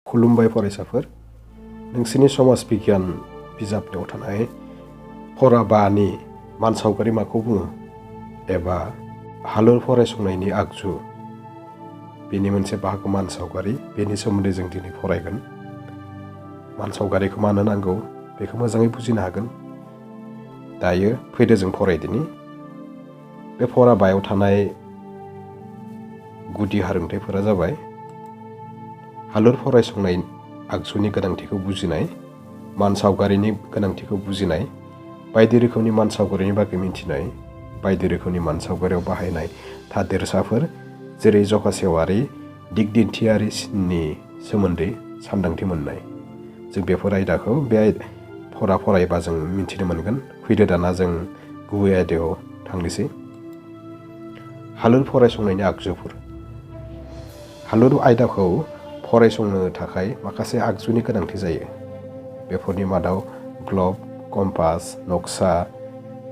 खुलुमबाय फरायसाफोर, नोंसोरनि समाज बिगियान बिजाबनियाव थानाय फरा 5 नि मानसावगारि माखौ बुङो एबा हालुर फरायसंनायनि आगजु बेनि मोनसे बाहागो मानसावगारि, बेनि सोमोन्दै जों दिनै फरायगोन। मानसावगारिखौ मानो नांगौ बेखौ मोजाङै बुजिनो हागोन। दायो फैदो जों फरायदिनि। बे फरा 5 आव थानाय गुदि हारोंथाइफोरा जाबाय हालुर फरायसंनाय आगजुनि गोनांथिखौ बुजिनाय, मानसावगारिनि गोनांथिखौ बुजिनाय, बायदि रोखोमनि मानसावगारिनि बागै मिन्थिनाय, बायदि रोखोमनि मानसावगारियाव बाहायनाय थादेरसाफोर जेरै जखासेवारि दिगदिन्थियारिनि सोमोन्दै सानदांथि मोननाय। जों बेफोर आयदाखौ बे फरा फरायबा जों मिन्थिनो मोनगोन। फैदो दाना जों गुबै आयदायाव थांनोसै। हालुर फरायसंनायनि आगजुफोर। हालुर आयदाखौ फरायसंनो थाखाय माखासे आगजुनि गोनांथि जायो। बेफोरनि मादाव ग्लब, कम्पास, नक्सा,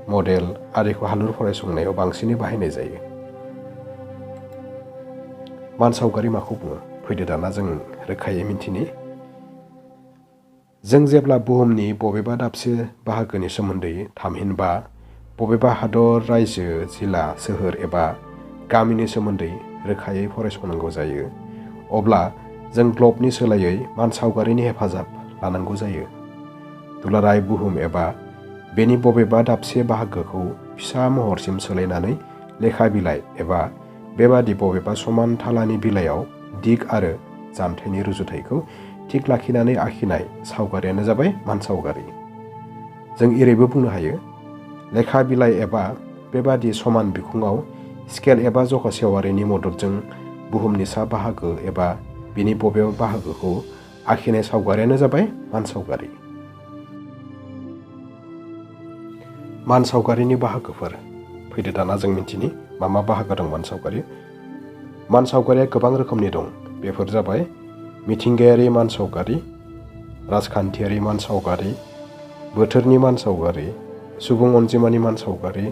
मडेल आरिखौ हालुर फरायसंनायाव बांसिनै बाहायनाय जायो। मानसावगारि माखौ बुङो? फैदो दाना जों रोखायै मिन्थिनि। जों जेब्ला बुहुमनि बबेबा दाबसे बाहागोनि सोमोन्दै थामहिनबा बबेबा हादर, रायजो, जिल्ला, सोहोर एबा गामिनि सोमोन्दै रोखायै फरायसंनांगौ जायो, अब्ला जों ग्लबनि सोलायै मानसावगारिनि हेफाजाब लानांगौ जायो। दुलाराय बुहुम एबा बेनि बबेबा दाबसे बाहागोखौ फिसा महरसिम सोलायनानै लेखा बिलाइ एबा बेबादि बबेबा समान थालानि बिलाइयाव दिग आरो जानथाइनि रुजुथायखौ थिग लाखिनानै आखिनाय सावगारियानो जाबाय मानसावगारि। जों एरैबो बुंनो हायो, लेखा बिलाइ एबा बेबादि समान बिखुङाव स्केल एबा जखासेवारिनि मददजों बुहुमनि सा बाहागो एबा बिनि बबेबा बाहागोखौ आखिनाय सावगारियानो जाबाय मानसावगारि। मानसावगारिनि बाहागोफोर। फैदो दाना जों मिन्थिनि मा मा बाहागो दं मानसावगारि। मानसावगारिया गोबां रोखोमनि दं। बेफोर जाबाय मिथिंगायारि मानसावगारि, राजखान्थियारि मानसावगारि, बोथोरनि मानसावगारि, सुबुं अनजिमानि मानसावगारि,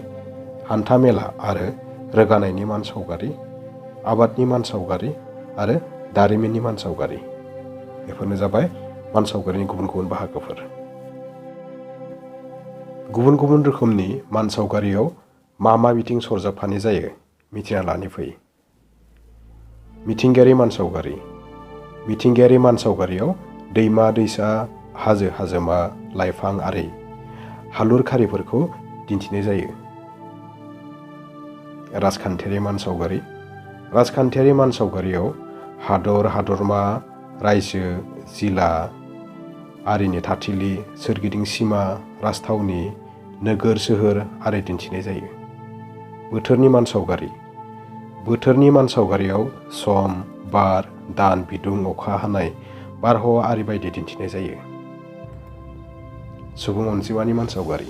हान्था-मेला आरो रोगानायनि मानसावगारि, आबादनि मानसावगारि आरो दारिमिननि मानसावगारि। बेफोरनो जाबाय मानसावगारिनि गुबुन गुबुन बाहागोफोर। गुबुन गुबुन रोखोमनि मानसावगारियाव मा मा बिथिं सरजाबफानाय जायो मिथिना लानि फै। मिथिंगायारि मानसावगारि। मिथिंगायारि मानसावगारियाव दैमा-दैसा, हाजो-हाजोमा, लाइफां आरि हालुर खारिफोरखौ दिन्थिनाय जायो। राजखान्थियारि मानसावगारि। राजखान्थियारि मानसावगारियाव हादर, हादरमा, रायजो, जिला आरिनि थाथिलि, सोरगिदिं सिमा, राजथावनि, नोगोर सोहोर आरि दिन्थिनाय जायो। बोथोरनि मानसावगारि। बोथोरनि मानसावगारियाव सम, बार, दान, बिदुं, अखा हानाय, बारहावा आरि बायदि दिन्थिनाय जायो। सुबुं अनजिमानि मानसावगारि।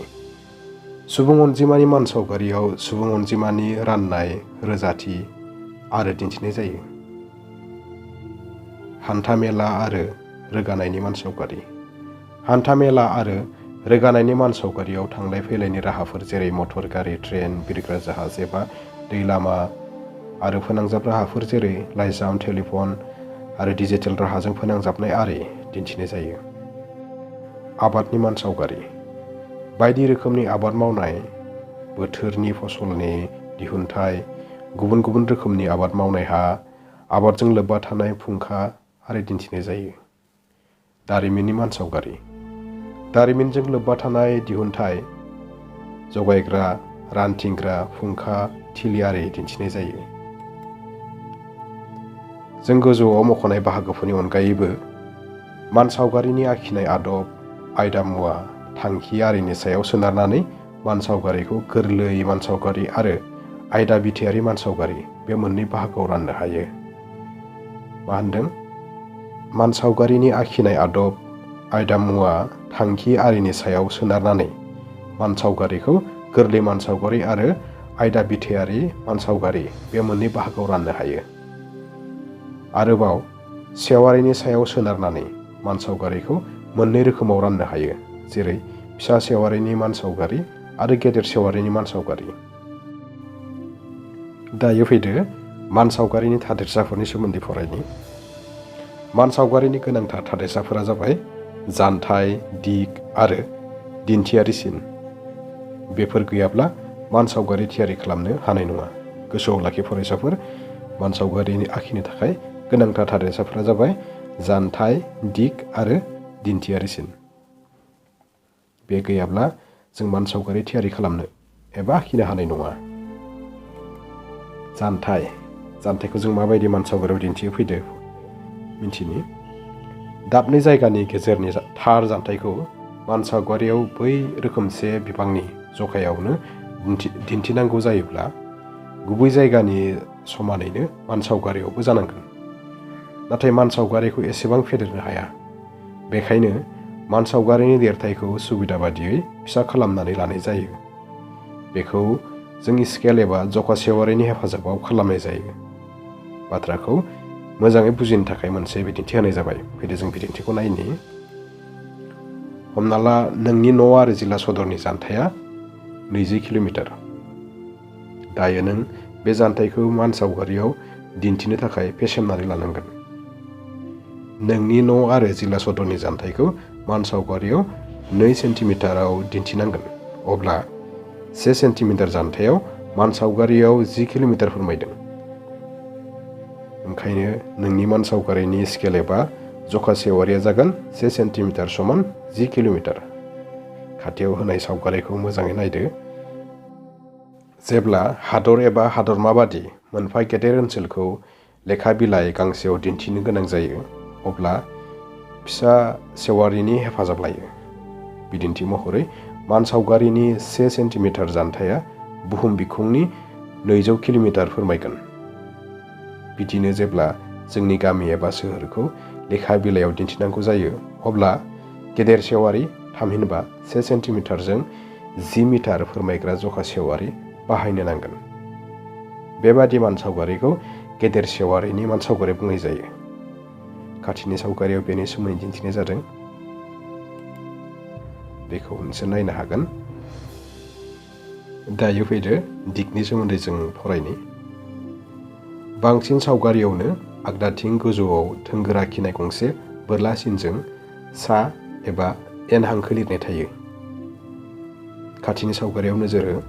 सुबुं अनजिमानि मानसावगारियाव सुबुं अनजिमानि राननाय, रोजाथि आरो दिन्थिनाय जायो। हान्था-मेला आरो रोगानायनि मानसावगारि। हान्था-मेला आरो रोगानायनि मानसावगारियाव थांलाय फैलायनि राहाफोर जेरै मटर गारि, ट्रेन, बिरग्रा जाहाज एबा दै लामा आरो फोनांजाब राहाफोर जेरै लाइजाम, टेलिफन आरो डिजिटेल राहाजों फोनांजाबनाय आरि दिन्थिनाय जायो। आबादनि मानसावगारि। बायदि रोखोमनि आबाद मावनाय, बोथोरनि फसलनि दिहुनथाय, गुबुन गुबुन रोखोमनि आबाद मावनाय हा, आबादजों लोब्बा थानाय फुंखा आरि दिन्थिनाय जायो। दारिमिननि मानसावगारि। दारिमिनजों लोब्बा थानाय दिहुनथाय, जगायग्रा, रानथिंग्रा, फुंखा, थिलि आरि दिन्थिनाय जायो। जों गोजौआव मख'नाय बाहागोफोरनि अनगायैबो मानसावगारिनि आखिनाय आदब, आयदा मुवा, थांखि आरिनि सायाव सोनारनानै मानसावगारिखौ गोरलै मानसावगारि आरो आयदा बिथायारि मानसावगारि बे मोननै बाहागोआव राननो हायो। मा होनदों? मानसावगारिनि आखिनाय आदब, आयदा मुवा, थांखि आरिनि सायाव सोनारनानै मानसावगारिखौ गोरलै मानसावगारि आरो आयदा बिथायारि मानसावगारि बे मोननै बाहागोआव राननो हायो। आरोबाव सेवारिनि सायाव सोनारनानै मानसावगारिखौ मोननै रोखोमाव राननो हायो, जेरै फिसा सेवारिनि मानसावगारि आरो गेदेर सेवारिनि मानसावगारि। दायो फैदो मानसावगारिनि थादेरसाफोरनि सोमोन्दै फरायनि। मानसावगारिनि गोनांथार थादेरसाफोरा जाबाय जानथाय, दिग आरो दिन्थियारि सिन। बेफोर गैयाब्ला मानसावगारि थियारि खालामनो हानाय नङा। गोसोआव लाखि फरायसाफोर, मानसावगारि आखिनो थाखाय गोनांथार थादेरसाफोरा जाबाय जानथाय, दिग आरो दिन्थियारि सिन। बे गैयाब्ला जों मानसावगारि थियारि खालामनो एबा आखिनो हानाय नङा। जानथायखौ जों माबायदि मानसावगारियाव दिन्थियो फैदो मिन्थिनि। दाबनै जायगानि गेजेरनि थार जानथायखौ मानसावगारियाव बै रोखोमसे बिबांनि जखायावनो दिन्थिनांगौ जायोब्ला गुबै जायगानि समानैनो मानसावगारियावबो जानांगोन। नाथाय मानसावगारिखौ एसेबां फेदेरनो हाया। बेखायनो मानसावगारिनि लिरथायखौ सुबिदा बादियै फिसा खालामनानै लानाय जायो। बेखौ जों स्केल एबा जखा सेवारिनि हेफाजाबाव खालामनाय जायो। बाथ्राखौ मोजाङै बुजिनो थाखाय मोनसे बिदिन्थि होनाय जाबाय। फैदो जों बिदिन्थिखौ नायनि। हमना ला नोंनि न' आरो जिल्ला सदरनि जानथाया 20 किल'मिटार। दायो नों बे जानथायखौ मानसावगारियाव दिन्थिनो थाखाय फेसेमनानै लानांगोन। नोंनि न' आरो जिल्ला सदरनि जानथायखौ मानसावगारियाव 2 सेन्टिमिटाराव दिन्थिनांगोन। अब्ला 1 सेन्टिमिटार जानथायाव मानसावगारियाव 10 किल'मिटार फोरमायदों। ओंखायनो नोंनि मानसावगारिनि स्केल एबा जखा सेवारिया जागोन 1 सेन्टिमिटार समान 10 किल'मिटार। खाथियाव होनाय सावगारिखौ मोजाङै नायदो। जेब्ला हादर एबा हादरमा बादि मोनफा गेदेर ओनसोलखौ लेखा बिलाइ गांसेयाव दिन्थिनो गोनां जायो, अब्ला फिसा सेवारिनि हेफाजाब लायो। बिदिन्थि महरै मानसावगारिनि 1 सेन्टिमिटार जानथाया बुहुम बिखुंनि 200 किल'मिटार फोरमायगोन। बिदिनो जेब्ला जोंनि गामि एबा सोहोरखौ लेखा बिलाइयाव दिन्थिनांगौ जायो, अब्ला गेदेर सेवारि थामहिनबा 1 सेन्टिमिटारजों 10 मिटार फोरमायग्रा जखा सेवारि बाहायनो नांगोन। बेबादि मानसावगारिखौ गेदेर सेवारिनि मानसावगारि बुंनाय जायो। खाथिनि सावगारियाव बेनि सोमोन्दै दिन्थिनाय जादों। बेखौ नोंसोर नायनो हागोन। दायो फैदो दिगनि सोमोन्दै जों फरायनि। बांसिन सावगारियावनो आगदाथिं गोजौआव थोंगोर आखिनाय गंसे बोरला सिनजों सा एबा एन हांखो लिरनाय थायो। खाथिनि सावगारियाव नोजोर हो।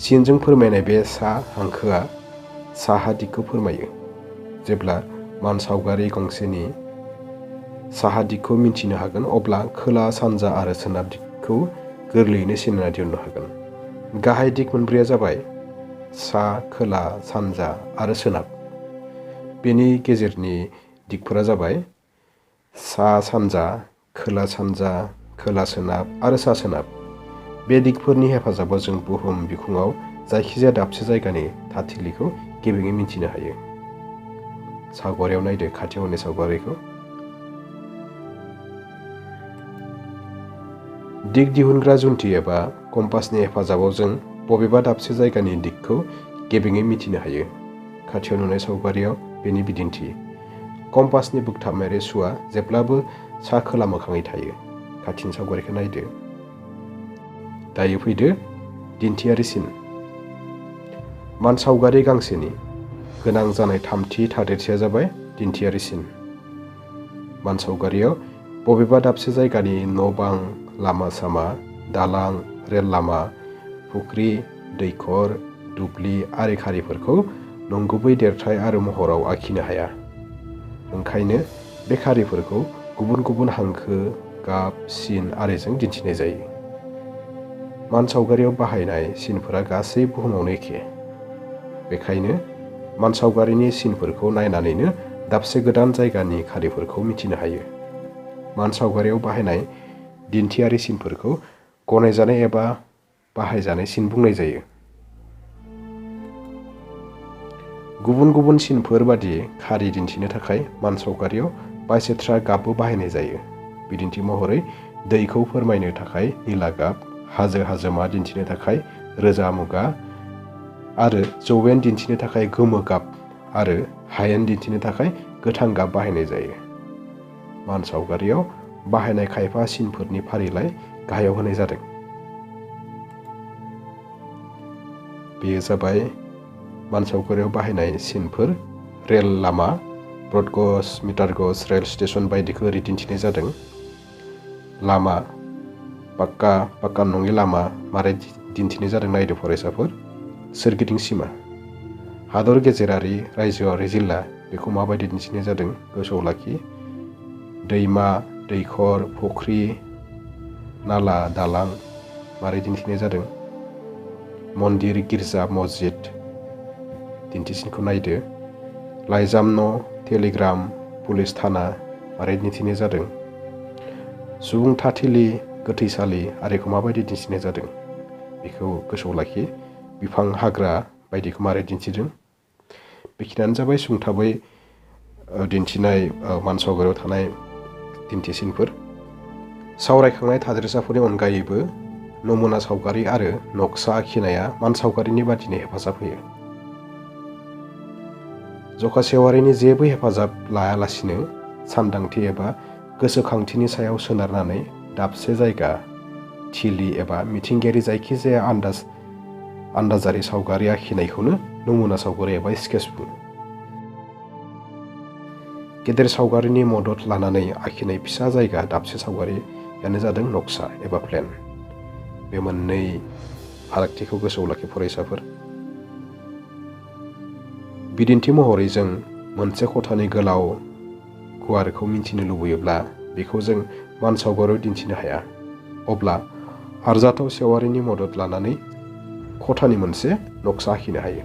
सिनजों फोरमायनाय बे सा हांखोआ साहा दिगखौ फोरमायो। जेब्ला मानसावगारि गंसेनि साहा दिगखौ मिन्थिनो हागोन, अब्ला खोला, सानजा आरो सोनाब दिगखौ गोरलैयैनो सिनायना दिहुननो हागोन। गाहाय दिग मोनब्रैया जाबाय सा, खोला, सानजा आरो सोनाब। बेनि गेजेरनि दिगफोरा जाबाय सा सानजा, खोला सानजा, खोला सोनाब आरो सा सोनाब। बे दिगफोरनि हेफाजाबाव जों बुहुम बिखुङाव जायखिजाया दाबसे जायगानि थाथिलिखौ गेबेङै मिन्थिनो हायो। सावगारियाव नायदो, खाथियाव होनाय सावगारिखौ। दिग दिहुनग्रा जुन्थि एबा कम्पासनि हेफाजाबाव जों बबेबा दाबसे जायगानि दिगखौ गेबेङै मिथिनो हायो। खाथियाव नुनाय सावगारियाव बेनि बिदिन्थि। कम्पासनि बोगथाबनाय रेसुआ जेब्लाबो सा खोला मोखाङै थायो। खाथिनि सावगारिखौ नायदो। दायो फैदो दिन्थियारि सिन। मानसावगारि गांसेनि गोनां जानाय थामथि थादेरसाया जाबाय दिन्थियारि सिन। मानसावगारियाव बबेबा दाबसे जायगानि न' बां, लामा सामा, दालां, रेल लामा, फुख्रि, दैखर, दुब्लि आरि खारिफोरखौ नंगुबै देरथाय आरो महराव आखिनो हाया। ओंखायनो बे खारिफोरखौ गुबुन गुबुन हांखो, गाब, सिन आरिजों दिन्थिनाय जायो। मानसावगारियाव बाहायनाय सिनफोरा गासै बुहुमावनो एखे। बेखायनो मानसावगारिनि सिनफोरखौ नायनानैनो दाबसे गोदान जायगानि खारिफोरखौ मिथिनो हायो। मानसावगारियाव बाहायनाय दिन्थियारि सिनफोरखौ गनायजानाय एबा बाहायजानाय सिन बुंनाय जायो। गुबुन गुबुन सिनफोर बादि खारि दिन्थिनो थाखाय मानसावगारियाव बायसेथ्रा गाबबो बाहायनाय जायो। बिदिन्थि महरै दैखौ फोरमायनो थाखाय निला गाब, हाजो-हाजोमा दिन्थिनो थाखाय रोजा मुगा आरो जौवेन दिन्थिनो थाखाय गोमो गाब आरो हायेन दिन्थिनो थाखाय गोथां गाब बाहायनाय जायो। मानसावगारियाव बाहायनाय खायफा सिनफोरनि फारिलाइ गाहायाव होनाय जादों। बेयो जाबाय मानसावगारियाव बाहायनाय सिनफोर। रेल लामा, ब्रड गज, मिटार गज, रेल स्टेसन बायदिखौ ओरै दिन्थिनाय जादों। लामा, पाक्का नङि लामा मारै दिन्थिनाय जादों नायदो फरायसाफोर। सोरगिदिं सिमा, हादर गेजेरारि, रायजोआरि, जिल्ला बेखौ माबायदि दिन्थिनाय जादों गोसोआव लाखि। दैमा, दैखर, फुख्रि, नाला, दालां मारै दिन्थिनाय जादों। मन्दिर, गिर्जा, मस्जिद दिन्थिसिनखौ नायदो। लाइजाम न', टेलिग्राम, पुलिस थाना मारै दिन्थिनाय जादों। सुबुं थाथिलि, गोथैसालि आरिखौ माबायदि दिन्थिनाय जादों बेखौ गोसोआव लाखि। बिफां, हाग्रा बायदिखौ मारै दिन्थिदों। बेखिनियानो जाबाय सुंथाबै दिन्थिनाय मानसावगारियाव थानाय दिन्थिसिनफोर। सावरायखांनाय थादेरसाफोरनि अनगायैबो नमुना सावगारि आरो नक्सा आखिनाया मानसावगारिनि बादिनो हेफाजाब होयो। जखासेवारिनि जेबो हेफाजाब लायालासिनो सानदांथि एबा गोसोखांथिनि सायाव सोनारनानै दाबसे जायगा, थिलि एबा मिथिंगायारि जायखिजाया आन्दाजारि सावगारि आखिनायखौनो नमुना सावगारि एबा स्केच बुङो। गेदेर सावगारिनि मदद लानानै आखिनाय फिसा जायगा दाबसे सावगारियानो जादों नक्सा एबा प्लेन। बे मोननै फारागथिखौ गोसोआव लाखि फरायसाफोर। बिदिन्थि महरै जों मोनसे खथानि गोलाव गुवारखौ मिन्थिनो लुबैयोब्ला बेखौ जों मानसावगारियाव दिन्थिनो हाया। अब्ला आरजाथाव सेवारिनि मदद लानानै खथानि मोनसे नक्सा आखिनो हायो।